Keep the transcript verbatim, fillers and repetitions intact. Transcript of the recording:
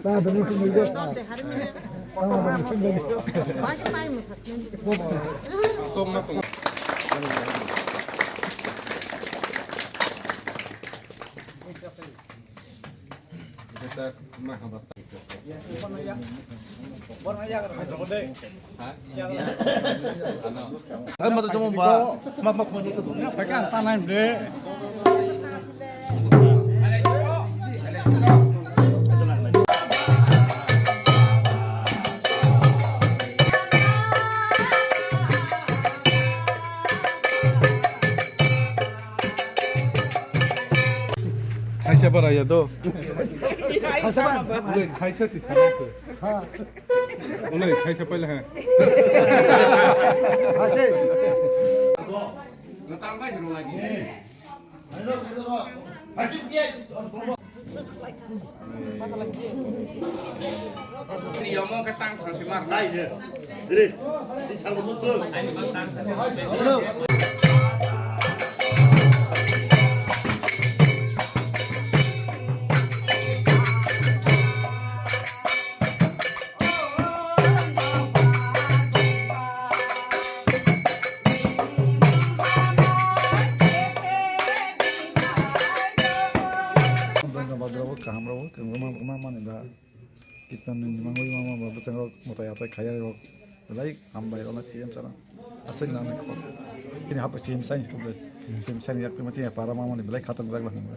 Hai mata jomong ba, mak mak khonje ko dong. Pakai apa lain deh? Kaisa bara ya do. Kaisa bara. Wait, kaisa si sana ko. Ha. Oleh, kaisa pala ha. Hasil. Dhonyobad rok, kaham rok, kwbangma, kwbangma manwi ba. Kirtan ni mangwi mama ba bwsang rok mwtai atai khaya rok. Belai hambai rok na C M sir. Aswk nang kok. Ini hap C M sai kok. C M sai yak ma C M para mama ni belai khatang jak la hwnba.